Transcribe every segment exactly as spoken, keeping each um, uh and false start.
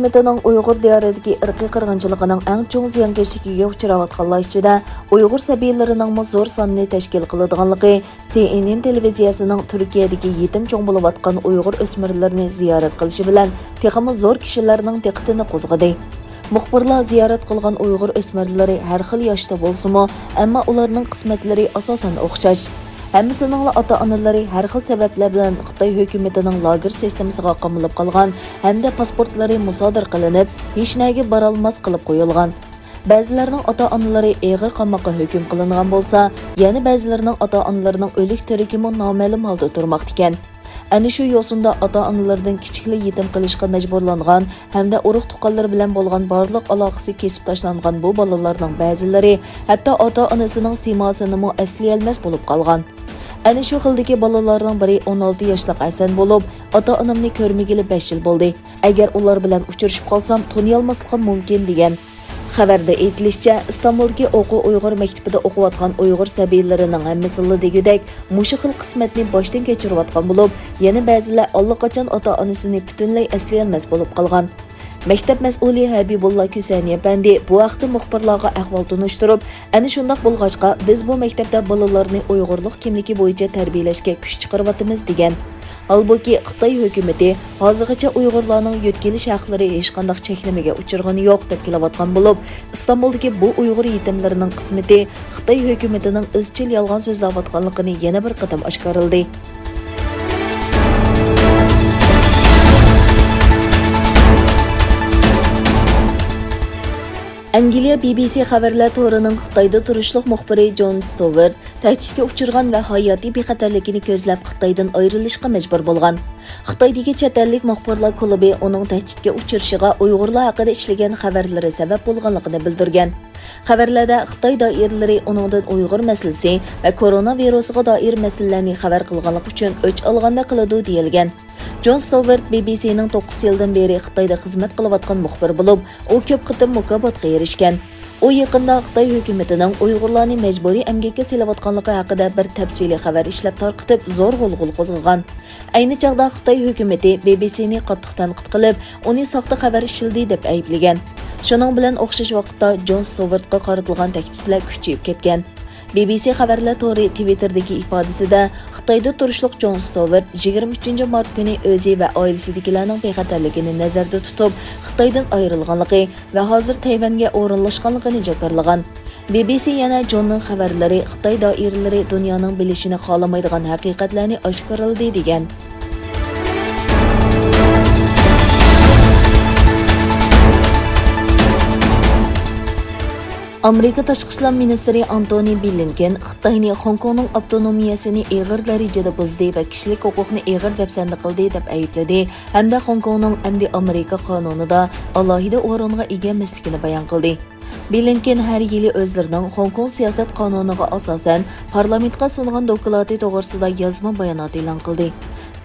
ھۆكۈمىتىنىڭ ئۇيغۇر دىيارىدىكى ئىرقىي قىرغىنچىلىقىنىڭ ئەڭ چوڭ زىيانكەشلىكىگە ئۇچراۋاتقانلار ئىچىدە ئۇيغۇر سەبىيلىرىنىڭمۇ زور ساننى تەشكىل قىلىدىغانلىقى سى ئېن ئېن تېلېۋىزىيەسىنىڭ تۈركىيەدىكى يېتىم چوڭ بولۇۋاتقان ئۇيغۇر ئۆسمۈرلىرىنى زىيارەت قىلىشى بىلەن تېخىمۇ زور كىشىلەرنىڭ دىققىتىنى قوزغىدى. مۇخبىرلار زىيارەت قىلغان ئۇيغۇر ئۆسمۈرلىرى ھەر خىل ياشتا بولسىمۇ، ئەمما ئۇلارنىڭ قىسمەتلىرى ئاساسەن ئوخشاش. ھەممىسىنىڭلا ئاتا-ئانىلىرى ھەر خىل سەۋەبلەر بىلەن خىتاي ھۆكۈمىتىنىڭ لاگېر سىستېمىسىغا قامىلىپ قالغان ھەمدە پاسپورتلىرى مۇسادىرە قىلىنىپ، ھېچنەگە بارالماس قىلىپ قويۇلغان. بەزىلەرنىڭ ئاتا-ئانىلىرى ئېغىر قاماققا ھۆكۈم قىلىنغان بولسا، يەنە بەزىلىرىنىڭ ئاتا-ئانىلىرىنىڭ ئۆلۈك تىرىكىمۇ نامەلۇم ھالدا تۇرماقتىكەن. ئەنە شۇ يوسۇندا ئاتا-ئانىلىرىدىن كىچىكلا يېتىم قېلىشقا مەجبۇرلانغان ھەمدە ئۇرۇق-تۇغقانلىرى بىلەن بولغان بارلىق ئالاقىسى كېسىپ تاشلانغان بۇ بالىلارنىڭ بەزىلىرى ھەتتا ئاتا-ئانىسىنىڭ سىيماسىنىمۇ ئەسلىيەلمەس بولۇپ قالغان. ئەنە شۇ خىلدىكى بالىلارنىڭ بىرى ئون ئالتە ياشلىق ھەسەن بولۇپ، ئاتا-ئانامنى كۆرمىگىلى بەش يىل بولدى. ئەگەر ئۇلار بىلەن ئۇچرىشىپ قالسام، تونۇيالماسلىقىم مۇمكىن، دېگەن. خەۋەردە ئېيتىلىشىچە، ئىستانبۇلدىكى ئوقۇ ئۇيغۇر مەكتىپىدە ئوقۇۋاتقان ئۇيغۇر سەبىيلىرىنىڭ ھەممىسىلا دېگۈدەك مۇشۇ خىل قىسمەتنى باشتىن كەچۈرۈۋاتقان بولۇپ، يەنە بەزىلەر ئاللىقاچان ئاتا-ئانىسىنى پۈتۈنلەي ئەسلىيەلمەس بولۇپ قالغان. مەكتەپ مەسئۇلى ھەبىبۇللا كۈسەنى ئەپەندى بۇ ھەقتە مۇخبىرلارغا ئەھۋال تونۇشتۇرۇپ، ئەنە شۇنداق بولغاچقا، بىز بۇ مەكتەپتە بالىلارنى ئۇيغۇرلۇق كىملىكى بويىچە تەربىيەلەشكە كۈچ چىقىرىۋاتىمىز، دېگەن. ھالبۇكى، خىتاي ھۆكۈمىتى ھازىرغىچە ئۇيغۇرلارنىڭ يۆتكىلىش ھەقلىرى ھېچقانداق چەكلىمىگە ئۇچرىغىنى يوق، دەپ كېلىۋاتقان بولۇپ، ئىستانبۇلدىكى بۇ ئۇيغۇر يېتىملىرىنىڭ قىسمىتى خىتاي ھۆكۈمىتىنىڭ ئىزچىل يالغان سۆزلەۋاتقانلىقىنى يەنە بىر قېتىم ئاشكارىلىدى. ئەنگلىيە بى بى سى خەۋەرلەر تورىنىڭ خىتايدا تۇرۇشلۇق مۇخبىرى جون ستوۋېرت تەھدىتكە ئۇچرىغان ۋە ھاياتىي بىخەتەرلىكىنى كۆزلەپ خىتايدىن ئايرىلىشقا مەجبۇر بولغان. خىتايدىكى چەت ئەللىك مۇخبىرلار كۇلۇبى ئۇنىڭ تەھدىتكە ئۇچرىشىغا ئۇيغۇرلار ھەققىدە ئىشلىگەن خەۋەرلىرى سەۋەب بولغانلىقىنى بىلدۈرگەن. خەۋەرلەردە خىتاي دائىرىلىرى ئۇنىڭدىن ئۇيغۇر مەسىلىسى ۋە كورونا ۋىرۇسىغا دائىر مەسىلىلەرنى خەۋەر قىلغانلىقى ئۈچۈن ئۆچ ئالغاندەك قىلىدۇ، دېيىلگەن. جون ستوۋېرت بى بى سىنىڭ توققۇز يىلدىن بېرى خىتايدا خىزمەت قىلىۋاتقان مۇخبىر بولۇپ، ئۇ كۆپ قېتىم مۇكاپاتقا ئېرىشكەن. ئۇ يېقىندا خىتاي ھۆكۈمىتىنىڭ ئۇيغۇرلارنى مەجبۇرىي ئەمگەككە سېلىۋاتقانلىقى ھەققىدە بىر تەپسىلىي خەۋەر ئىشلەپ تارقىتىپ، زور غۇلغۇلا قوزغىغان. ئەينى چاغدا خىتاي ھۆكۈمىتى بى بى سىنى قاتتىق تەنقىد قىلىپ، ئۇنى ساختا خەۋەر ئىشلىدى دەپ ئەيىبلىگەن. شۇنىڭ بىلەن ئوخشاش ۋاقىتتا جون ستوۋېرتقا قارىتىلغان تەھدىتلەر كۈچىيىپ كەتكەن. بى بى سى خەۋەرلەر تورى تىۋىتتېردىكى ئىپادىسىدە، خىتايدا تۇرۇشلۇق جون ستوۋېرت يىگىرمە ئۈچىنچى مارت كۈنى ئۆزى ۋە ئائىلىسىدىكىلەرنىڭ بىخەتەرلىكىنى نەزەردە تۇتۇپ، خىتايدىن ئايرىلغانلىقى ۋە ھازىر تەيۋەنگە ئورۇنلاشقانلىقىنى جاكارلىغان. بى بى سى يەنە جوننىڭ خەۋەرلىرى خىتاي دائىرىلىرى دۇنيانىڭ بىلىشىنى خالىمايدىغان ھەقىقەتلەرنى ئاشكارىلىدى، دېگەن. ئامېرىكا تاشقى ئىشلار مىنىستىرى ئانتونى بلىنكېن خىتاينى خوڭكوڭنىڭ ئاپتونومىيەسىنى ئېغىر دەرىجىدە بۇزدى ۋە كىشىلىك ھوقۇقنى ئېغىر دەپسەندە قىلدى، دەپ ئەيىبلىدى ھەمدە خوڭكوڭنىڭ ئەمدى ئامېرىكا قانۇنىدا ئالاھىدە ئورۇنغا ئىگە ئەمەسلىكىنى بايان قىلدى. بلىنكېن ھەر يىلى ئۆزلىرىنىڭ خوڭكوڭ سىياسەت قانۇنىغا ئاساسەن پارلامېنتقا سۇنغان دوكلاتى توغرىسىدا يازما بايانات ئېلان قىلدى.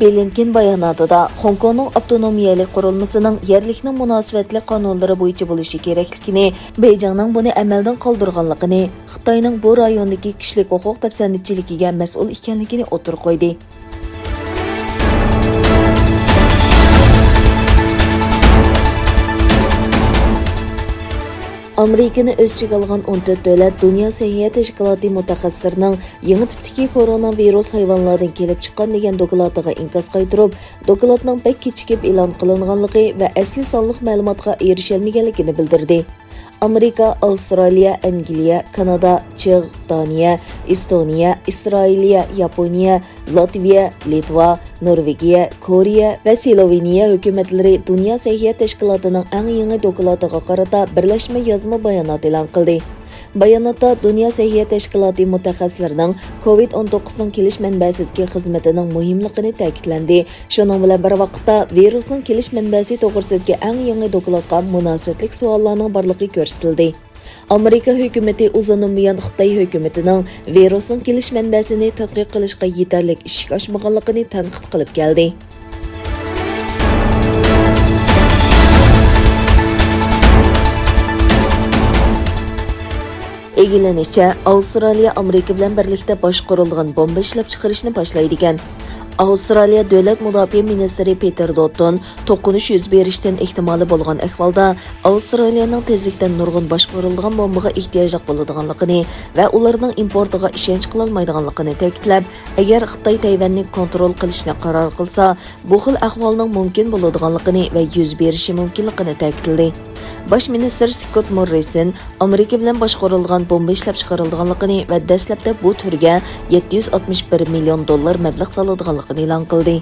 بلىنكېن باياناتىدا خوڭكوڭنىڭ ئاپتونومىيەلىك قۇرۇلمىسىنىڭ يەرلىكنىڭ مۇناسىۋەتلىك قانۇنلىرى بويىچە بولۇشى كېرەكلىكىنى، بېيجىڭنىڭ بۇنى ئەمەلدىن قالدۇرغانلىقىنى، خىتاينىڭ بۇ رايوندىكى كىشىلىك ھوقۇق دەپسەندىچىلىكىگە مەسئۇل ئىكەنلىكىنى ئوتتۇرىغا قويدى. ئامېرىكىنى ئۆز ئىچىگە ئالغان ئون تۆت دۆلەت دۇنيا سەھىيە تەشكىلاتى مۇتەخەسسىسلىرىنىڭ يېڭى تىپتىكى كورونا ۋىرۇس ھايۋانلاردىن كېلىپ چىققان دېگەن دوكلاتىغا ئىنكاس قايتۇرۇپ، دوكلاتنىڭ بەك كېچىكىپ ئېلان قىلىنغانلىقى ۋە ئەسلى سانلىق مەلۇماتقا ئېرىشەلمىگەنلىكىنى بىلدۈردى. ئامېرىكا، ئاۋسترالىيە، ئەنگلىيە، كانادا، چېغ، دانىيە، ئېستونىيە، ئىسرائىلىيە، ياپونىيە، لاتۋىيە، لىتۋا، نورۋېگىيە، كورېيە ۋە سلوۋېنىيە ھۆكۈمەتلىرى دۇنيا سەھىيە تەشكىلاتىنىڭ ئەڭ يېڭى دوكلاتىغا قارىتا بىرلەشمە يازما بايانات ئېلان قىلدى. باياناتتا دۇنيا سەھىيە تەشكىلاتى مۇتەخەسسىسلىرىنىڭ كوۋىد ئون توققۇزنىڭ كېلىش مەنبەسىدىكى خىزمىتىنىڭ مۇھىملىقىنى تەكىتلەندى. شۇنىڭ بىلەن بىر ۋاقىتتا، ۋىرۇسنىڭ كېلىش مەنبەسى توغرىسىدىكى ئەڭ يېڭى دوكلاتقا مۇناسىۋەتلىك سوئاللارنىڭ بارلىقى كۆرسىتىلدى. ئامېرىكا ھۆكۈمىتى ئۇزۇندىن بۇيان خىتاي ھۆكۈمىتىنىڭ ۋىرۇسنىڭ كېلىش مەنبەسىنى تەتقىق قىلىشقا يېتەرلىك ئىشىك ئاچمىغانلىقىنى تەنقىد قىلىپ كەلدى. ئىگىلىنىشىچە، ئاۋسترالىيە ئامېرىكا بىلەن بىرلىكتە باشقۇرۇلغان بومبا ئىشلەپچىقىرىشنى باشلايدىكەن. ئاۋسترالىيە دۆلەت مۇداپىئە مىنىستىرى پېتېر دوتون توقۇنۇش يۈز بېرىشتىن ئېھتىمالى بولغان ئەھۋالدا، ئاۋسترالىيەنىڭ تېزلىكتە نۇرغۇن باشقۇرۇلىدىغان بومبىغا ئېھتىياجلىق بولىدىغانلىقىنى ۋە ئۇلارنىڭ ئىمپورتىغا ئىشەنچ قىلالمايدىغانلىقىنى تەكىتلەپ، ئەگەر خىتاي تەيۋەننى كونترول قىلىشنى قارار قىلسا، بۇ خىل ئەھۋالنىڭ مۇمكىن بولىدىغانلىقىنى ۋە يۈز بېرىشى مۇمكىنلىقىنى تەكىتلىدى. باش مىنىستىر سكوت موررىسون ئامېرىكا بىلەن باشقۇرۇلغان بومبا ئىشلەپچىقىرىلىدىغانلىقىنى ۋە دەسلەپتە بۇ تۈرگە يەتتە يۈز ئاتمىش بىر مىليون دوللار مەبلەغ سالىدىغانلىقىنى ئېلان قىلدى.